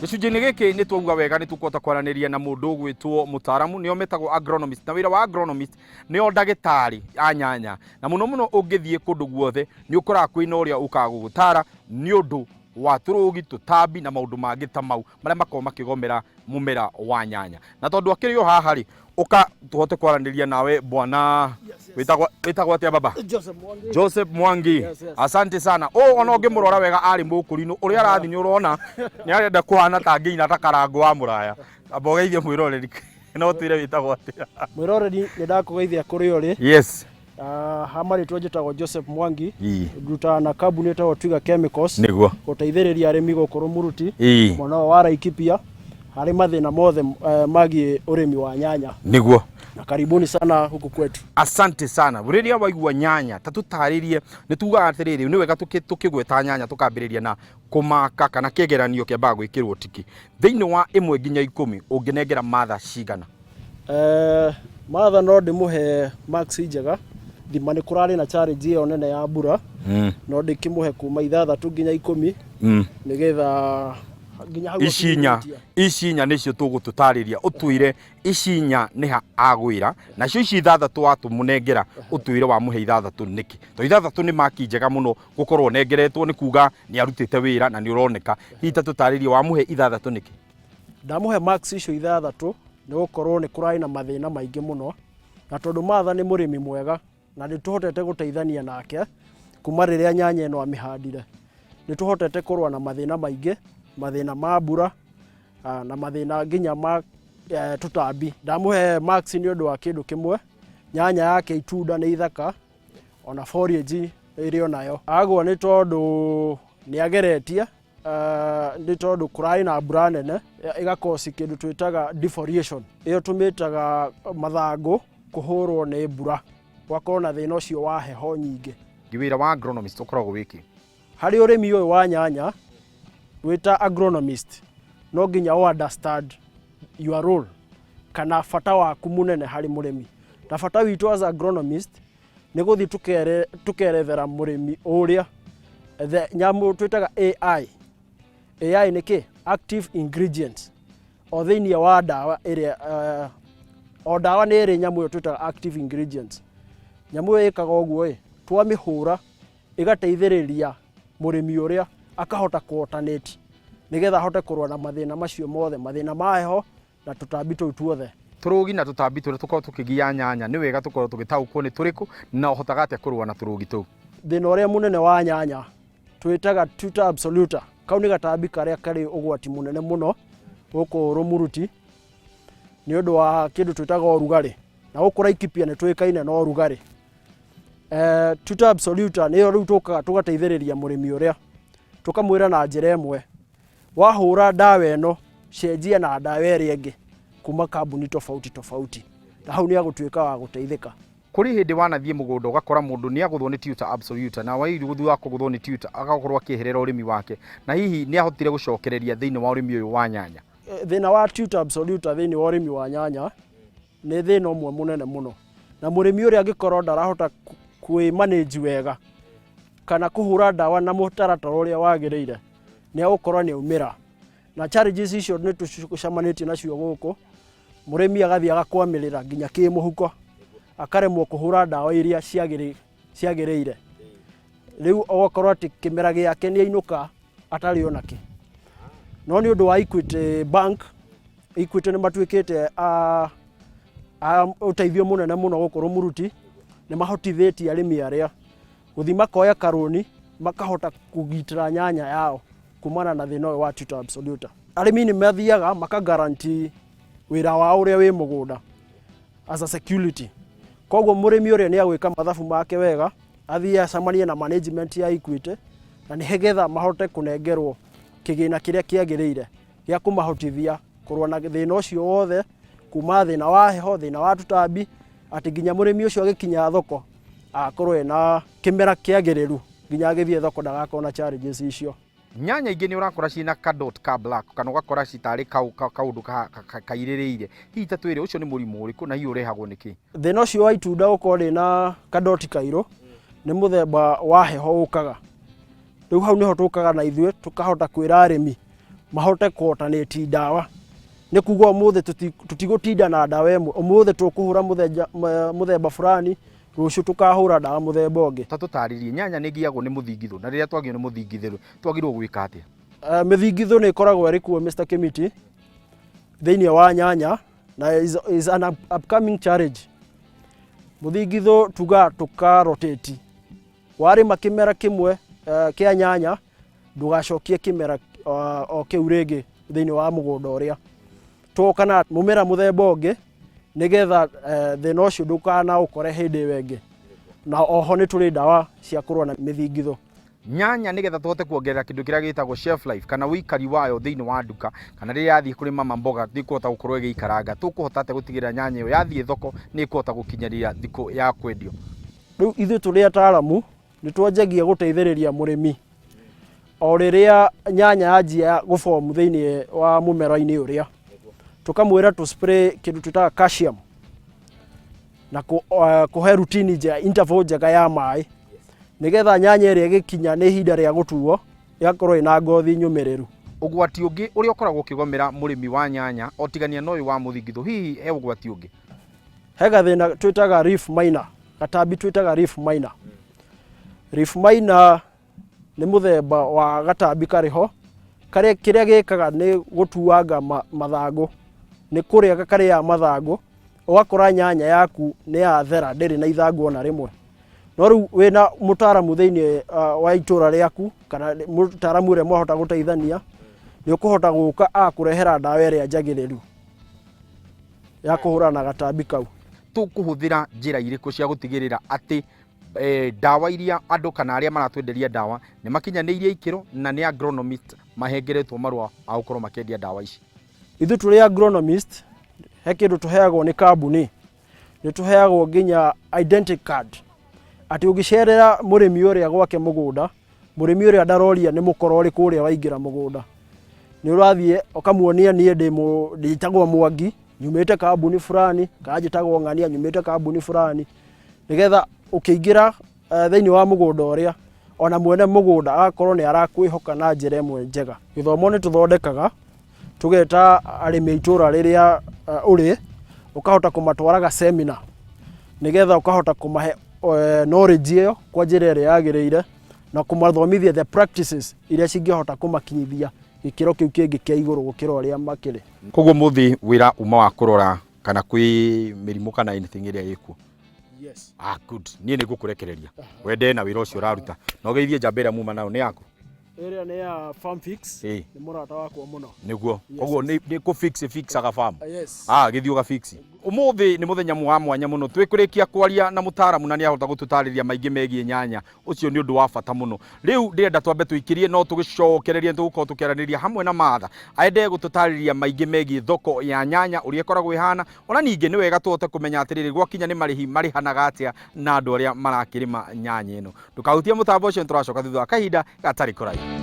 Gĩcunjĩ-inĩ gĩkĩ nĩ twauga wega nĩ tũkũhota kwaranĩria na mũndũ ũgwĩtwo mũtaaramu, nĩo metagwo agronomist, na wĩra wa agronomist nĩo ndagĩtarĩ a nyanya, na mũno mũno ũngĩthiĩ kũndũ guothe nĩ ũkoraga kwĩna ũrĩa ũkaga gũgũtara nĩ ũndũ wa tũrũgi, tũtambi na maũndũ mangĩ ta mau marĩa makoragwo makĩgomera mũmera wa nyanya. Na tondũ akĩrĩ o haha rĩ, ũka tũhote kwaranĩria nawe bwana. Wĩtagwo wĩtagwo atĩa, baba? Joseph Mwangi. Joseph Mwangi. Yes. Asante sana. Ũũ ona ũngĩmũrora wega arĩ mũkũrinũ, ũrĩa arathiĩ nĩ ũrona nĩ arenda kũhana ta ngĩina ta karango wa mũraya. Amba ũgeithie mwĩroreri, no twĩre wĩtagwo atĩa? Mwĩroreri, nĩ ndakũgeithia kũrĩ ũrĩ. Ha marĩtwa njĩtagwo Joseph Mwangi. Ndutaga na kambuni ĩtagwo Twiga Chemicals. Gũteithĩrĩria arĩmi gũkũ Rũmuruti, mwena ũyũ wa Laikipia, harĩ mathĩna mothe magiĩ ũrĩmi wa nyanya. Na karibuni sana huku kwetu. Asante sana. Rĩrĩa waigua nyanya, ta tũtarĩrie, nĩ tugaga atĩrĩrĩ, nĩ wega tũkĩgweta nyanya tũkambĩrĩria na kũmaka kana kĩgeranio kĩambaga gwĩkĩrwo tiki. Thĩinĩ wa 1 nginya 10, ũngĩnengera Martha cigana? Martha no ndĩmũhe marks njega, thima nĩ kũrarĩ na challenge ĩyo nene ya mbura, no ndĩkĩmũhe kuma 6 nginya 10, nĩgetha nginya hau Ici inya akinyĩrĩtie. Ici inya nĩcio tũgũtũtarĩria, ũtwĩre ici inya nĩ ha agwĩra, nacio ici ithathatũ watũmũnengera, ũtwĩre wamũhe ithathatũ nĩkĩ, to ithathatũ nĩ maki njega mũno gũkorwo ũnengeretwo, nĩ kuga nĩ arutĩte wĩra na nĩ ũroneka. Hihi ta tũtarĩrie wamũhe ithathatũ nĩkĩ? Ndamũhe marks icio ithathatũ nĩ gũkorwo nĩ kũrarĩ na mathĩna maingĩ mũno, na tondũ Martha nĩ mũrĩmi mwega na nĩ tũhotete gũteithania nake kuma rĩrĩa nyanya ĩno amĩhandire, nĩ tũhotete kũrũa na mathĩna maingĩ, mathĩna ma mbura na mathĩna nginya ma tũtambi. Ndamũhe marks nĩ ũndũ wa kĩndũ kĩmwe, nyanya yake itunda nĩ ithaka, ona foliage ĩrĩ o nayo. Agwa nĩ tondũ nĩ ageretie, nĩ tondũ kũrarĩ na mbura nene ĩgakoci kĩndũ twĩtaga defoliation, ĩyo tũmĩtaga mathangũ kũhũrwo nĩ mbura, gwakorwo na thĩna ũcio wa heho nyingĩ. Wĩra wa agronomist ũkoragwo wĩkĩ? Harĩ ũrĩmi ũyũ wa nyanya, wĩta agronomist no nginya ũ understand your role kana bata waku mũnene harĩ mũrĩmi, na bata witũ as agronomist nĩ gũthiĩ tũkerethera mũrĩmi ũrĩa the nyamũ twĩtaga AI. AI nĩ kĩ? Active ingredients o thĩinĩ wa ndawa ĩrĩa, o ndawa nĩ ĩrĩ nyamũ ĩyo twĩtaga active ingredients. Nyamũ ĩyo ĩkaga ũguo ĩ, twamĩhũra ĩgateithĩrĩria mũrĩmi ũrĩa akahota kũ alternate nĩgetha ahote kũrũa na mathĩna macio mothe, mathĩna ma heho na tũtambi tũu tuothe. Tũrũgi na tũtambi tũrĩa tũkoragwo tũkĩgia nyanya, nĩ wega tũkorwo tũgĩtaũkwo nĩ tũrĩkũ na ũhotaga atĩa kũrũa na tũrũgi tũu? Thĩna ũrĩa mũnene wa nyanya twĩtaga Tuta absoluta, kau nĩ gatambi karĩa karĩ ũgwati mũnene mũno gũkũ Rũmuruti nĩ ũndũ wa kĩndũ twĩtaga ũrugarĩ, na gũkũ Laikipia nĩ tũĩkaine na ũrugarĩ. Tuta absoluta nĩyo rĩu tũkaga tũgateithĩrĩria mũrĩmi ũrĩa, tũkamwĩra na njĩra ĩmwe, wahũra ndawa ĩno, cenjia na ndawa ĩrĩa ĩngĩ kuma kambuni tofauti tofauti, na hau nĩ agũtuĩka wa gũteithĩka. Kũrĩ hĩndĩ wanathiĩ mũgũnda ũgakora mũndũ nĩ agũthwo nĩ Tuta absoluta, na wairwo thutha wa kũgũthwo nĩ Tuta agakorwo akĩeherera ũrĩmi wake, na hihi nĩ ahotire gũcokereria thĩinĩ wa ũrĩmi ũyũ wa nyanya? Thĩna wa Tuta absoluta thĩinĩ wa ũrĩmi wa nyanya nĩ thĩna ũmwe mũnene mũno, na mũrĩmi ũrĩa angĩkorwo ndarahota kwĩ manage wega kana kũhũra ndawa na mũtaratara ũrĩa wagĩrĩire, nĩ agũkorwo nĩ aumĩra na challenges icio nĩ tũcemanĩtie nacio gũkũ. Mũrĩmi agathiĩ agakwamĩrĩra nginya kĩmũhuko, akaremwo kũhũra ndawa iria ciagĩrĩire, rĩu ũgakorwo atĩ kĩmera gĩake nĩ ainũka atarĩ ona kĩ. No nĩ ũndũ wa Equity Bank, Equity nĩ matuĩkĩte a ũteithio mũnene mũno gũkũ Rũmuruti, nĩ mahotithĩtie arĩmi arĩa gũthiĩ makoya karũni makahota kũgitĩra nyanya yao kumana na thĩna ũyũ wa Tuta absoluta. Arĩmi nĩ mathiaga maka guarantee wĩra wao ũrĩa wĩ mũgũnda as a security, koguo mũrĩmi ũrĩa nĩ agwĩka mathabu make wega, athiĩ acemanie na management ya Equity na nĩgetha mahote kũnengerwo kĩgĩna kĩrĩa kĩagĩrĩire gĩa kũmahotithia kũrũa na thĩna ũcio wothe, kuma thĩna wa heho, thĩna wa tũtambi, atĩ nginya mũrĩmi ũcio agĩkinya thoko agakorwo ena kĩmera kĩagĩrĩru, nginya agĩthiĩ thoko ndagakorwo na challenges icio. Nyanya ingĩ nĩ ũrakora ciĩna ka dot ka black kana ũgakora citarĩ kaũndũ kairĩrĩire. Hihi ta twĩre ũcio nĩ mũrimũ ũrĩkũ na hihi ũrehagwo nĩ kĩ? Thĩna ũcio wa itunda gũkorwo rĩna kadoti kairũ nĩ mũthemba wa heho ũkaga. Rĩu hau nĩho tũkaga na ithuĩ tũkahota kwĩra arĩmi Mahote kũ ndawa nĩ kuga ũmũthĩ tũtigũtinda na ndawa ĩmwe. Ũmũthĩ tũkũhũra mũthemba fulani, rũciũ tũkahũra ndawa mũthemba ũngĩ. Ta tũtarĩrie, nyanya nĩ ĩgiagwo nĩ mũthingithũ, na rĩrĩa twagio nĩ mũthingithũ twagĩrĩirwo gwĩka atĩa? Mĩthingithũ nĩ ĩkoragwo ĩrĩ kuo, Mr. Kimiti, thĩinĩ wa nyanya na is an upcoming challenge. Mũthingithũ tugaga tũka rotate. Warĩma kĩmera kĩmwe kĩa nyanya, ndũgacokie kĩmera o kĩu rĩngĩ thĩinĩ wa mũgũnda ũrĩa. Tũgoka na mũmera mũthemba ũngĩ nĩgetha thĩna ũcio ndũkanaũkore hĩndĩ ĩyo ĩngĩ. Na oho nĩ tũrĩ ndawa cia kũrũa na mĩthingithũ. Nyanya nĩgetha tũhote kuongerera kĩndũ kĩrĩa gĩtagwo shelf life kana ũikari wayo thĩinĩ wa nduka, kana rĩrĩa yathiĩ kũrĩ mama mboga nĩ ĩkũhota gũkorwo ĩgĩikaranga, tũkũhota atĩa gũtigĩrĩra nyanya ĩyo yathiĩ thoko nĩ ĩkũhota gũkinyĩria thikũ ya kwendio? Rĩu ithuĩ tũrĩ ataaramu nĩ twanjagia gũteithĩrĩria mũrĩmi o rĩrĩa nyanya yanjia gũbomu thĩinĩ wa mũmera-inĩ ũrĩa, tũkamwĩra tũ spray kĩndũ twĩtaga calcium na kũhe routine njega, interval njega ya maĩ, nĩgetha nyanya ĩrĩa ĩgĩkinya nĩ ihinda rĩa gũtuo ĩgakorwo ĩna ngothi nyũmĩrĩru. Ũgwati ũngĩ ũrĩa ũkoragwo ũkĩgomera mũrĩmi wa nyanya otigania na ũyũ wa mũthingithũ, hihi he ũgwati ũngĩ? He gathĩna twĩtaga leaf miner, gatambi twĩtaga leaf miner. Leaf miner nĩ mũthemba wa gatambi karĩ ho karĩa kĩrĩa gĩkaga nĩ gũtuanga mathangũ, nĩ kũrĩa karĩaga mathangũ, ũgakora nyanya yaku nĩ yathera, ndĩrĩ na ithangũ ona rĩmwe. No rĩu wĩna mũtaaramu thĩinĩ wa itũra rĩaku kana mũtaaramu ũrĩa mwahota gũteithania, nĩ ũkũhota gũka agakũrehera ndawa ĩrĩa njagĩrĩru ya kũhũrana na gatambi kau. Tũkũhũthĩra njĩra irĩkũ cia gũtigĩrĩra atĩ ndawa iria andũ kana arĩa maratwenderia ndawa nĩ makinyanĩirie ikĩro na nĩ agronomist mahengeretwo marũa a gũkorwo makĩendia ndawa ici? Ithuĩ tũrĩ agronomist, he kĩndũ tũheagwo nĩ kambuni, nĩ tũheagwo nginya identity card, atĩ ũngĩcerera mũrĩmi ũrĩa gwake mũgũnda, mũrĩmi ũrĩa ndaroria nĩ mũkoro ũrĩkũ ũrĩa waingĩra mũgũnda. Nĩ ũrathiĩ ũkamuonia niĩ ndĩtagwo Mwangi, nyumĩte kambuni fulani, kana njĩtagwo Ng'ania, nyumĩte kambuni fulani, nĩgetha ũkĩingĩra thĩinĩ wa mũgũnda ũrĩa, ona mwene mũgũnda agakorwo nĩ arakwĩhoka na njĩra ĩmwe njega. Gĩthomo nĩ tũthondekaga, tũgeta arĩmi a itũra rĩrĩa ũrĩ, ũkahota kũmatwaraga seminar, nĩgetha ũkahota kũmahe knowledge ĩyo kwa njĩra ĩrĩa yagĩrĩire na kũmathomithia the practices iria cingĩhota kũmakinyithia gĩkĩro kĩu kĩngĩ kĩa igũrũ gũkĩra ũrĩa makĩrĩ. Koguo mũthĩ wĩra uma wa kũrora kana kwĩ mĩrimũ kana anything ĩrĩa ĩkuo? Yes. Ah, good. Niĩ nĩ ngũkũrekereria wende na wĩra ũcio ũraruta na ũgeithie njamba ĩrĩa muma nayo nĩ yaku. Ĩrĩa nĩ ya Farm Fix. Ĩĩ. Nĩ mũrata wakwa mũno. Nĩguo. Koguo nĩ kũ fix fixaga farm. Yes. Ah, gĩthiĩ ũga fix. Ũmũthĩ nĩ mũthenya wa mwanya mũno, twĩkũrĩkia kwaria na mũtaaramu na nĩ ahota gũtũtarĩria maingĩ megiĩ nyanya. Ũcio nĩ ũndũ wa bata mũno. Rĩu ndĩrenda twambe tũikĩrie, no tũgĩcokererie nĩ tũgũkorwo tũkĩaranĩria hamwe na Martha aendee gũtũtarĩria maingĩ megiĩ thoko ya nyanya ũrĩa ĩkoragwo ĩhana. Ona ningĩ nĩ wega tũhote kũmenya atĩrĩrĩ, gwakinya nĩ marĩhi marĩhanaga atĩa na andũ arĩa marakĩrĩma nyanya ĩno. Ndũkahutie mũtambo ũcio, nĩ tũracoka thutha wa kahinda gatarĩ kũraihu.